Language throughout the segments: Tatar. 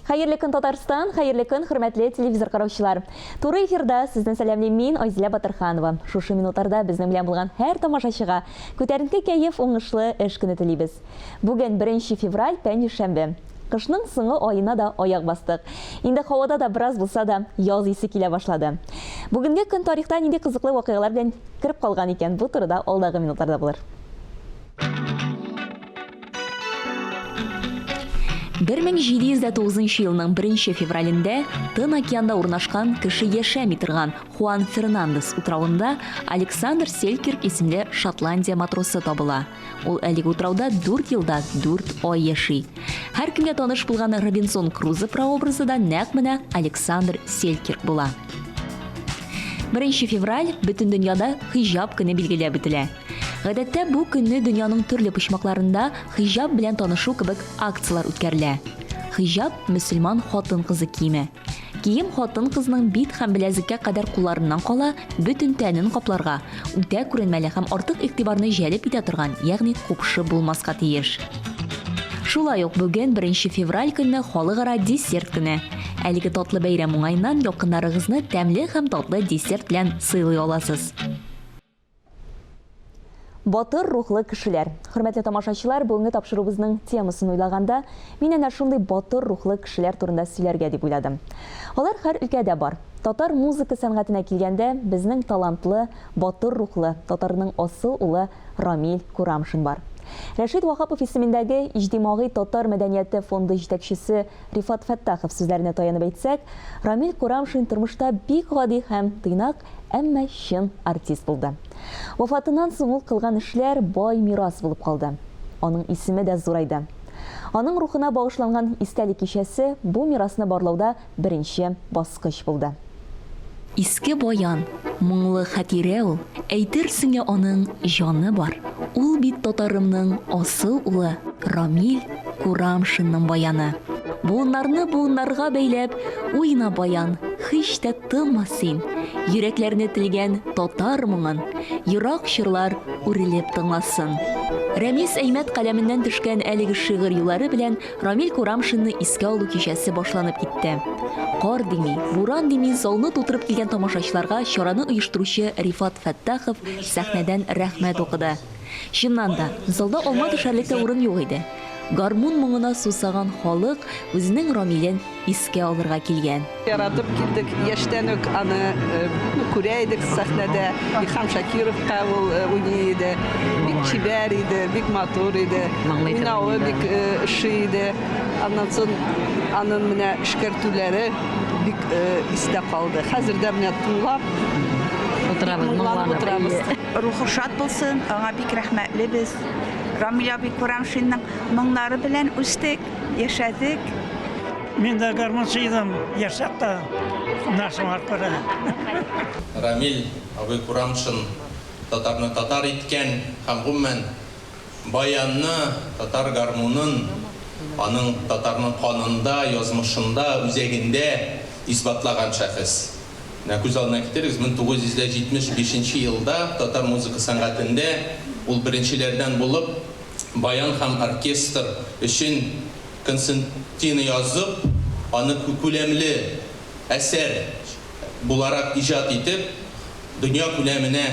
Хәерле көн, Татарстан, хәерле көн, хөрмәтле телевизор караучылар. Туры эфирда сезне сәламлим мин, Айзилә Батырханова. Шушы минутларда безнең белән булган һәр тамашачыга күтәренке кәеф, уңышлы эш көне телибез. Бүген 1 февраль, пәнҗешәмбе. Кышның соңгы аена да аяк бастык. Инде һавада да бераз булса да яз исе килә башлады. Бүгенге көн тарихта нинди кызыклы вакыйгалар белән кереп калган икән, бу турыда алдагы минутларда булыр. 1709 елның 1 февралендә Тын океанда урнашкан кеше яшәми торган Хуан Фернандес утравында Александр Селькирк исемле Шотландия матросы табыла. Ул әлеге утрауда 4 елда 4 ай яши. Һәркемгә таныш булган Робинзон Крузо прообразы да нәкъ менә Александр Селькирк була. 1 февраль бөтен дөньяда хиҗап көне билгеләп үтелә. Гадәттә бу көнне дөньяның төрле почмакларында хиҗап белән танышу кебек акцияләр үткәрелә. Хиҗап, мөселман хатын-кызы киеме. Кием хатын-кызның бит һәм беләзеккә кадәр кулларыннан кала бөтен тәнен капларга, үтә күренмәле һәм артык игътибарны җәлеп итә торган, ягъни купшы булмаска тиеш. Шулай ук бүген, беренче февраль көнне халыкара десерт көне. Әлеге татлы бәйрәм уңаеннан якыннарыгызны тәмле һәм татлы десерт белән сыйлый аласыз. Батыр рухлы кешеләр. Хөрмәтле тамашачылар, бүгенге тапшыруыбызның темасын уйлаганда, мин әнә шундый батыр рухлы кешеләр турында сөйләргә дип уйладым. Алар һәр өлкәдә бар. Татар музыка сәнгатенә килгәндә, безнең талантлы, батыр рухлы, татарның асыл улы Рамил Курамшин бар. Рәшит Ваһапов исемендәге Иҗтимагый татар мәдәнияте фонды җитәкчесе Рифат Фәттахов сүзләренә таянып әйтсәк, Рамил Курамшин тормышта бик гади һәм тыйнак, әмма чын артист булды. Вафатыннан соң ул кылган эшләр бай мирас булып калды. Аның исеме дә зурайды. Аның рухына багышланган истәлек кичәсе бу мирасны барлауда беренче баскыч булды. Иске баян, моңлы хатирә ул, әйтерсең лә аның җаны бар. Ул бит татарымның асыл улы Рамил Курамшинның баяны. Буыннарны буыннарга бәйләп, уйна баян, һич тә тынма син. Йөрәкләрне телгән татар моңын, ерак чорлар үрелеп тыңласын. Рәмис Әймәт каләменнән төшкән әлеге шигырь юллары белән Рамил Курамшинны искә алу кичәсе башланып китте. Кар дими, буран дими залны тутырып килгән тамашачыларга чараны оештыручы Рифат Фәттахов сәхнәдән рәхмәт укыды. Чыннан да, залда алма төшәрлек тә урын юк иде. Гармун моңына сусаган халык үзенең Рамилен искә алырга килгән. Яратып килдек, яшьтән үк аны күрә идек сәхнәдә. Илһам Шакировка ул уйный иде. Бик чибәр иде, бик матур иде. Уйнавы бик ошый иде. Аннан соң аның менә эшкәртүләре бик истә калды. Хәзер дә менә тыңлап утырабыз, моңланып утырабыз. Рухы шат булсын, аңа бик рәхмәтле без. Рамил абый Курамшинның моңнары белән үстек, яшәдек. Мин дә гармунчы идем, яшь чакта, менә шуңа күрә. Рамил абый Курамшин татарны татар иткән һәм гомумән баянны, татар гармунын аның татарның канында, язмышында, үзәгендә исбатлаган шәхес. Менә күз алдына китерегез, 1975 нче елда татар музыка сәнгатендә ул беренчеләрдән булып баян һәм оркестр өчен Концентина язып, аны күләмле әсәр буларак иҗат итеп, дөнья күләменә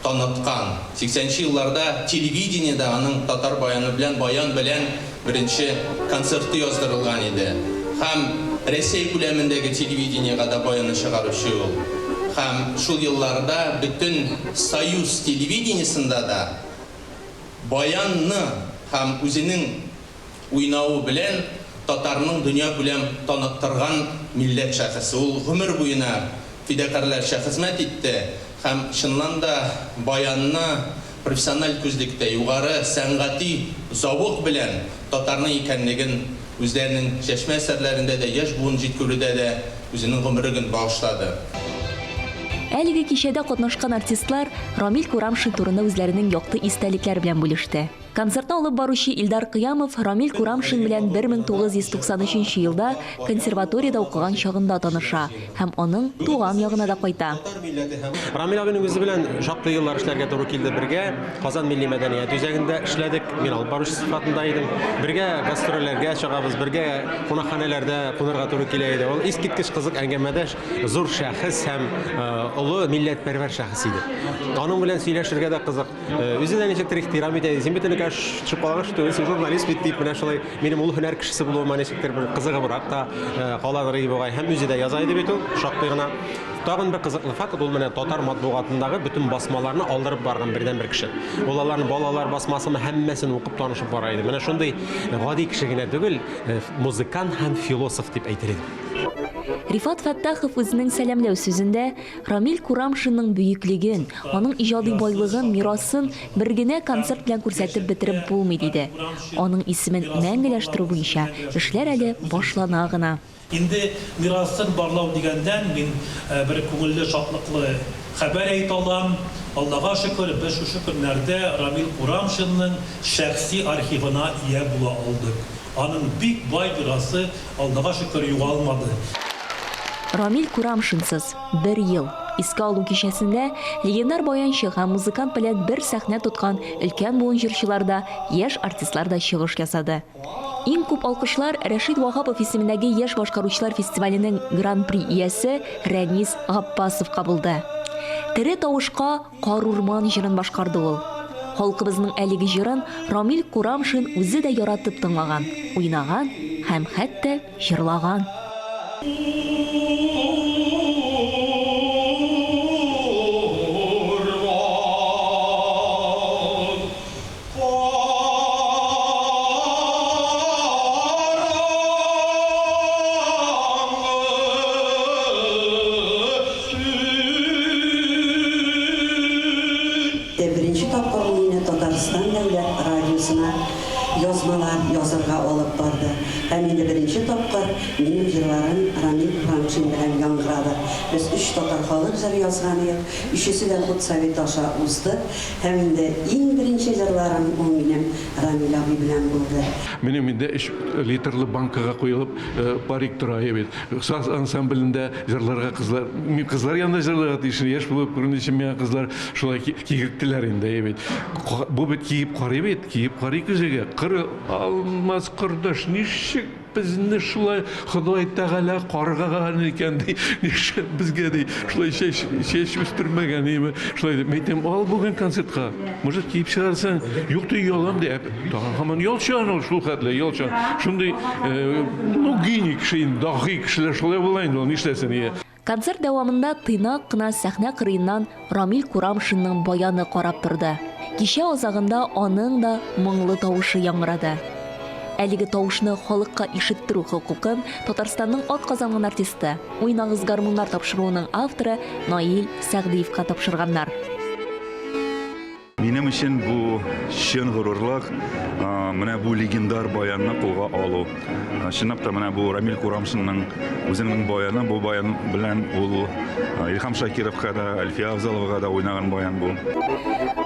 таныткан. Сиксәнче елларда телевидениедә аның татар баяны белән баян белән беренче концерты яздырылган иде. Һәм Рәсәй күләмендәге телевидениегә дә баянны чыгаручы ул. Һәм шул елларда бөтен Союз телевидениесендә дә баянны һәм үзенең уйнавы белән татарның дөньякүләм таныттырган милләт шәхесе. Ул гомер буена фидакарьләрчә хезмәт итте һәм чыннан да баянны профессиональ күзлектә, югары сәнгати завык белән татарның икәнлеген үзләренең чәчмә әсәрләрендә дә, яшь буын җиткерүдә дә үзенең гомереген багышлады. Әлеге кичәдә катнашкан артистлар Рамил Курамшин турында үзләренең якты истәлекләре белән бүлеште. Концертны алып баручы Илдар Кыямов Рамил Курамшин белән 1993 елда консерваториядә укыган чагында таныша һәм аның туган ягына да кайта. Рамил абыйның үзе белән шактый еллар эшләргә туры килде бергә. Казан милли мәдәният үзәгендә эшләдек. Мин алып баручы сыйфатында идем. Бергә гастрольләргә чыгабыз, бергә кунакханәләрдә кунарга туры килә иде. Ул искиткеч кызык әңгәмәдәш, зур шәхес һәм олы милләтпәрвәр шәхес иде. Аның белән сөйләшергә дә кызык. Үзе дә ничектер ихтирам итә иде. Син бит энекәш, төшеп калган кеше түгел, син журналист бит дип, менә шулай минем ул һөнәр кешесе булуыма ничектер бер кызыгыбрак та каладыр иде бугай. Һәм үзе дә яза иде бит ул, шактый гына. Тагын бер кызыклы факт, ул менә татар матбугатындагы бөтен басмаларны алдырып барган бердәнбер кеше. Ул аларны балалар басмасымы, һәммәсен укып танышып бара иде. Менә шундый гади кеше генә түгел, музыкант һәм философ дип әйтер идем. Рифат Фәттахов үзенең сәламләү сүзендә Рамил Курамшинның бөеклеген, аның иҗади байлыгын, мирасын бер генә концерт белән күрсәтеп бетереп булмый, диде. Аның исемен мәңгеләштерү буенча эшләр әле башлана гына. Инде мирасын барлау дигәннән, мин бер күңелле, шатлыклы хәбәр әйтә алам. Аллага шөкер, без шушы көннәрдә Рамил Курамшинның шәхси архивына ия була алдык. Аның бик бай мирасы, Аллага шөкер, югалмады. Рамил Курамшинсыз, бер ел. Искә алу кичәсендә легендар баянчы һәм музыкант белән бер сәхнә тоткан өлкән буын җырчылар да, яшь артистлар да чыгыш ясады. Иң күп алкышлар Рәшит Ваһапов исемендәге яшь башкаручылар фестиваленең Гран-при иясе Рәнис Габбасовка булды. Тере тавышка Карурман җырын башкарды ул. Халкыбызның әлеге җырын Рамил Курамшин үзе дә яратып тыңлаган, уйнаган һәм хәтта җырлаган. Караңгы төн. Беренче тапкыр ул мине Татарстан дәүләт радиосына язмалар язырга алып барды. Һәм инде беренче тапкыр минем җырларым Рамил Курамшин белән яңгырады. Без өч татар халык җыры язган идек, өчесе дә худсовет аша узды. Һәм инде иң беренче җырларым ул минем Рамил абый белән булды. Минем инде өч литрлы банкага куелып парик тора бит. Саз ансамблендә җырларга кызлар, мин кызлар янында җырларга тиеш, яшь булып күренү өчен миңа кызлар шулай кигерттеләр инде бит. Бу бит киеп карый бит, киеп карый күзегә. Кыр алмас кордаш, ничек Безне шулай Ходай Тәгалә каргаган икән, ди. Нишләп безгә, ди, шулай чәч, чәч үстермәгән, име? Шулай дип. Мин әйтәм, ал бүген концертка. Может, киеп чыгарсың. Юк, ди, оялам, ди. Тагын һаман оялчан ул, шул хәтле оялчан. Шундый, ну, гений кеше инде, даһи кешеләр шулай була инде ул, нишләсен, ие. Концерт дәвамында тыйнак кына сәхнә кырыеннан Рамил Курамшинның баяны карап торды. Кичә азагында аның да моңлы тавышы яңгырады. Әлеге тавышны халыкка ишеттерү хокукын Татарстанның атказанган артисты, Уйнагыз гармуннар тапшыруының авторы Наил Сәгъдиевка тапшырганнар. Минем өчен бу чын горурлык, менә бу легендар баянны кулга алу. Чынлап та менә бу Рамил Курамшинның үзенең баяны, бу баян белән ул Илһам Шакировка да, Әлфия Авзаловага да уйнаган баян бу.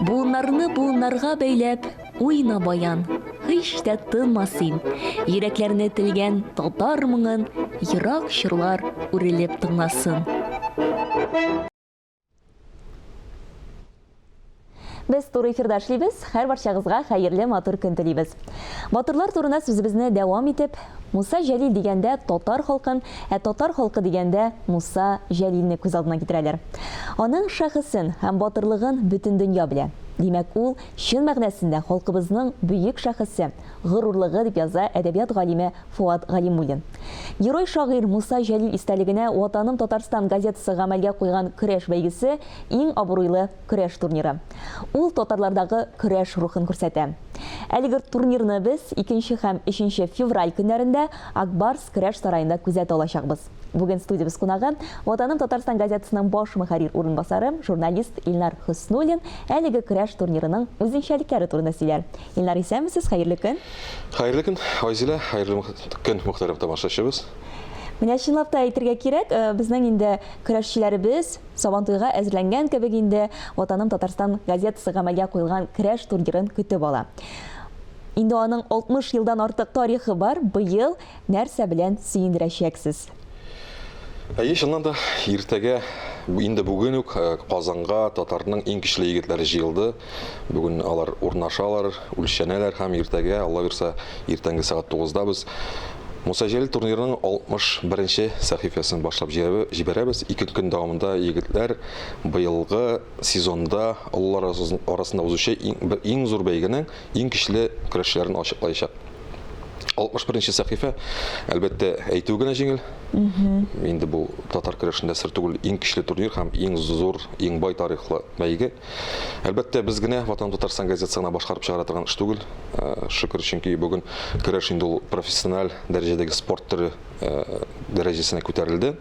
Буыннарны буыннарга бәйләп, уйна баян, һич тә тынма син. Йөрәкләрне телгән татар моңын ерак чорлар үрелеп тыңласын. Без туры эфирда эшлибез. Һәр барчагызга хәерле матур көн телибез. Батырлар турында сүзебезне дәвам итеп, Муса Җәлил дигәндә татар халкын, ә татар халкы дигәндә Муса Җәлилне күз алдына китерәләр. Аның шәхесен һәм батырлыгын бөтен дөнья белә. Димәк, ул чын мәгънәсендә халкыбызның бөек шәхесе, горурлыгы, дип яза әдәбият галиме Фоат Галимуллин. Герой-шагыйрь Муса Җәлил истәлегенә Ватаным Татарстан газетасы гамәлгә куйган көрәш бәйгесе иң абруйлы көрәш турниры. Ул татарлардагы көрәш рухын күрсәтә. Әлеге турнирны без икенче һәм өченче февраль көннәрендә Ак Барс көрәш сараенда күзәтә алачакбыз. Бүген студиябез кунагы, Ватаным Татарстан газетасының баш мөхәррир урынбасары, журналист Илнар Хөснуллин әлеге көрәш турнирының үзенчәлекләре турында сөйләр. Илнар, исәнмесез, хәерле көн! Хәерле көн, Айзилә, хәерле көн, мөхтәрәм тамашачыбыз. Менә чынлап та әйтергә кирәк, э, безнең инде көрәшчеләребез Сабантуйга әзерләнгән кебек инде Ватаным Татарстан газетасы гамәлгә куелган көрәш турнирын көтеп ала. Инде аның 60 елдан артык тарихы бар, быел нәрсә белән сөендерәчәксез? Әйе, чыннан да, иртәгә, инде бүген үк э, Казанга татарның иң көчле егетләре җыелды. Бүген алар урнашалар, үлчәнәләр һәм иртәгә, Алла бирса, иртәнге сәгать 9-да без Муса Җәлил турнирының 61 нче сәхифәсен башлап җибәрәбез. Ике көн дәвамында егетләр быелгы сезонда олылар арасында узучы иң, иң зур бәйгенең иң көчле көрәшчеләрен ачыклаячак. 61 нче сәхифә, әлбәттә, әйтүе генә җиңел. Инде бу татар көрәшендә сер түгел, иң көчле турнир һәм иң зур, иң бай тарихлы бәйге. Әлбәттә, без генә Ватан Татарстан газетасы гына башкарып чыгара торган эш түгел. Э, шөкер, чөнки бүген көрәш инде ул профессиональ дәрәҗәдәге спорт төре э, дәрәҗәсенә күтәрелде.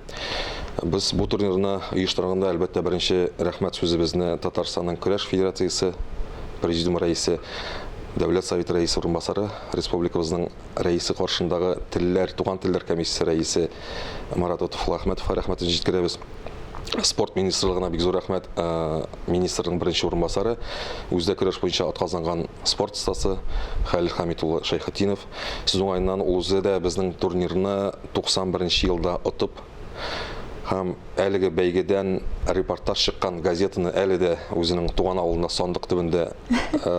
Без бу турнирны оештырганда, әлбәттә, беренче рәхмәт сүзебезне Татарстанның көрәш федерациясе президиумы рәисе, Дәүләт Советы рәисе урынбасары, республикабызның рәисе каршындагы телләр, туган телләр комиссиясе рәисе Марат Лотфулла Әхмәтовка рәхмәтен җиткерәбез. Спорт министрлыгына бик зур рәхмәт. Э, министрның беренче урынбасары, үзе дә көрәш буенча атказанган спорт остасы Хәлил Хәмит улы Шәйхетдинов. Сүз уңаеннан, ул үзе дә безнең турнирны 91 нче елда отып һәм әлеге бәйгедән репортаж чыккан газетаны әле дә үзенең туган авылында сандык төбендә э,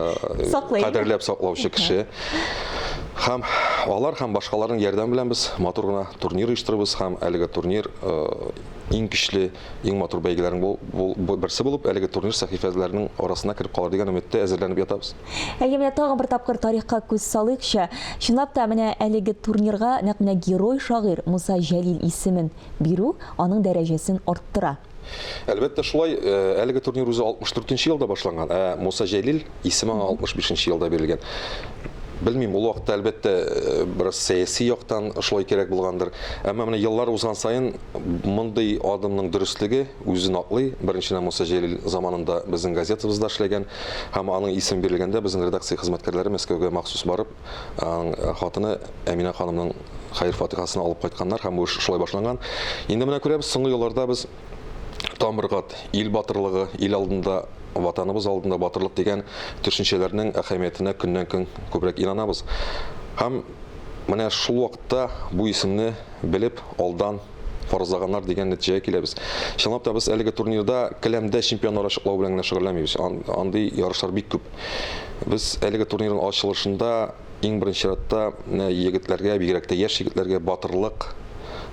кадерләп саклаучы кеше. Һәм алар һәм башкаларның ярдәме белән без матур гына турнир оештырабыз һәм әлеге турнир э, иң көчле, иң матур бәйгеләрнең берсе булып, әлеге турнир сәхифәләренең арасына кереп калыр дигән өметтә әзерләнеп ятабыз. Әйе, менә тагын бер тапкыр тарихка күз салыйкчы. Чынлап та, менә әлеге турнирга нәкъ менә герой-шагыйрь Муса Җәлил исемен бирү аның дәрәҗәсен арттыра. Әлбәттә, шулай. Әлеге турнир үзе 64 нче елда башланган, ә Муса Җәлил исеме аңа 65 нче елда бирелгән. Белмим, ул вакытта, әлбәттә, бераз сәяси яктан шулай кирәк булгандыр. Әмма менә еллар узган саен мондый адымның дөреслеге үзен аклый. Беренчедән, Муса Җәлил заманында безнең газетабызда эшләгән һәм аның исеме бирелгәндә безнең редакция хезмәткәрләре Мәскәүгә махсус барып, аның хатыны Әминә ханымның хәер-фатихасын алып кайтканнар һәм бу эш шулай башланган. Инде менә күрәбез, соңгы елларда без тамыргат, ил батырлыгы, ил алдында, Ватаныбыз алдында батырлык дигән төшенчәләрнең әһәмиятенә көннән-көн күбрәк инанабыз. Һәм менә шул вакытта бу исемне белеп, алдан фаразлаганнар дигән нәтиҗәгә киләбез. Чынлап та без әлеге турнирда келәмдә чемпионнар ачыклау белән генә шөгыльләнмибез. Андый ярышлар бик күп. Без әлеге турнирның ачылышында иң беренче чиратта егетләргә, бигрәк тә яшь егетләргә батырлык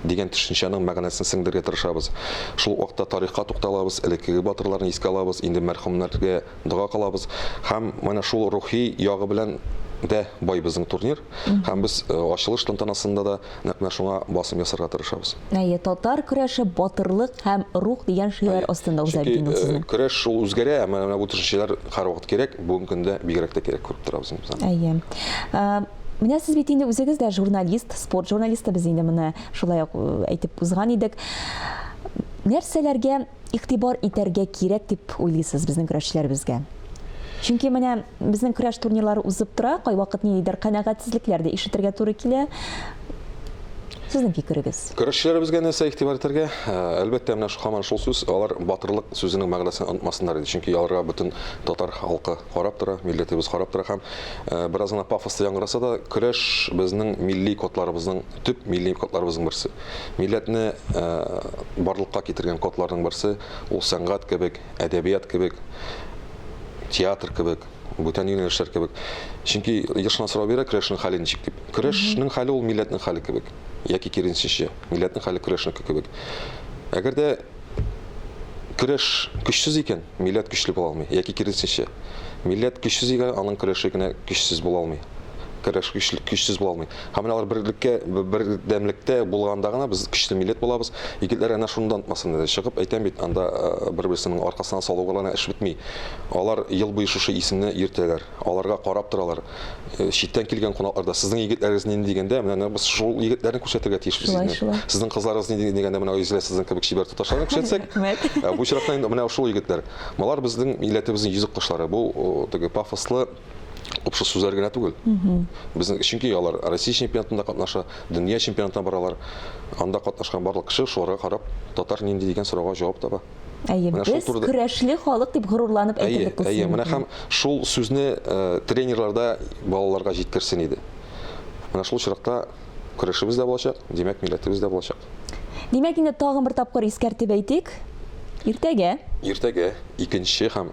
дигән төшенчәнең мәгънәсен сеңдерергә тырышабыз. Шул ук вакытта тарихка тукталабыз, элеккеге батырларны искә алабыз, инде мәрхүмнәргә дога кылабыз. Һәм менә шул рухи ягы белән дә бай безнең турнир. Һәм без э, ачылыш тантанасында да Нәкъ менә шуңа басым ясарга тырышабыз. Әйе, татар көрәше батырлык һәм рух дигән шигарь астында уза бит инде ул сезнең. Көрәш ул үзгәрә, әмма менә бу төшенчәләр һәрвакыт кирәк, бүгенге көндә бигрәк тә кирәк күреп торабыз инде без аны. Әйе. Менә сез бит инде үзегез дә журналист, спорт журналисты, без инде моны шулай ук әйтеп узган идек. Нәрсәләргә игътибар итәргә кирәк дип уйлыйсыз безнең көрәшчеләребезгә? Чөнки менә безнең көрәш турнирлары узып тора, кайвакыт ниндидер канәгатьсезлекләр дә ишетергә туры килә. Сезнең фикерегез? Көрәшчеләребезгә нәрсә игътибар итәргә? Э, әлбәттә, менә һаман шул сүз, алар батырлык сүзенең мәгънәсен онытмасыннар иде. Чөнки аларга бөтен татар халкы карап тора, милләтебез карап тора һәм э, бераз гына пафослы яңгыраса да, көрәш безнең милли кодларыбызның, төп милли кодларыбызның берсе. Милләтне барлыкка китергән кодларның берсе ул сәнгать кебек, әдәбият кебек, театр кебек, бүтән юнәлешләр кебек. Чөнки еш кына сорау бирә, көрәшнең хәле ничек дип. Көрәшнең хәле ул милләтнең хәле кебек. Яки киресенчә, милләтнең хәле көрәшнеке кебек. Әгәр дә көрәш көчсез икән, милләт көчле була алмый. Яки киресенчә, милләт көчсез икән, аның көрәше генә көчсез була алмый. Көрәш көчсез була алмый. Һәм менә алар берлеккә, бердәмлектә булганда гына без көчле милләт булабыз. Егетләр әнә шуны да онытмасын иде. Чыгып әйтәм бит, анда э, бер-берсенең аркасына салу гына эш бетми. Алар ел буе шушы исемне йөртәләр. Аларга карап торалар. Э, читтән килгән кунаклар да сезнең егетләрегез нинди дигәндә, менә без шул егетләрне күрсәтергә тиешбез. Шулай, шулай. Сезнең кызларыгыз нинди дигәндә, менә Айзилә сезнең кебек чибәр туташларны күрсәтсәк, э, бу очракта инде менә шул егетләр. Болар безнең милләтебезнең йөзек кашлары. Бу теге пафослы купшы сүзләр генә түгел. Безнең чөнки алар Россия чемпионатында катнаша, дөнья чемпионатына баралар. Анда катнашкан барлык кеше шуларга карап, татар нинди дигән сорауга җавап таба. Әйе, Менә шул без турыда- көрәшле халык дип горурланып Әйе, әйтерлек булсын. әйе, менә һәм шул сүзне э, тренерлар да балаларга җиткерсен иде. Менә шул очракта көрәшебез дә булачак, димәк, милләтебез дә булачак. Димәк, инде тагын бер тапкыр искәртеп әйтик. Иртәгә Иртәгә икенче һәм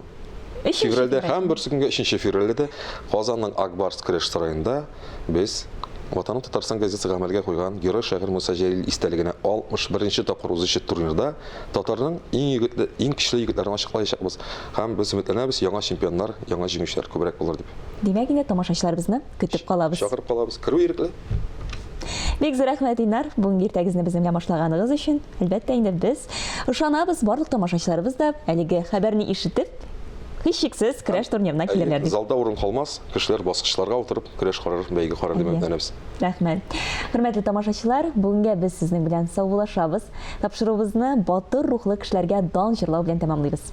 Өченче февральдә февраль. һәм берсе көнгә өченче февральдә дә Казанның Ак Барс көрәш сараенда без Ватаным Татарстан газетасы гамәлгә куйган герой шагыйрь Муса Җәлил истәлегенә 61 нче тапкыр узучы турнирда татарның иң егетле, иң көчле егетләрен ачыклаячакбыз. Һәм без өметләнәбез, яңа чемпионнар, яңа җиңүчеләр күбрәк булыр дип. Димәк, инде тамашачыларыбызны көтеп калабыз. Чакырып калабыз. Керү ирекле. Бик зур рәхмәт, Илнар, бүгенге иртәгезне безнең белән башлаганыгыз өчен. Әлбәттә инде без ышанабыз, барлык тамашачыларыбыз да әлеге хәбәрне ишетеп, һичшиксез көрәш турнирына килерләр дип. Залда урын калмас, кешеләр баскычларга утырып көрәш карар, бәйге карар дип өметләнәбез. Рәхмәт. Хөрмәтле тамашачылар, бүгенгә без сезнең белән саубуллашабыз. Тапшыруыбызны батыр рухлы кешеләргә дан җырлау белән тәмамлыйбыз.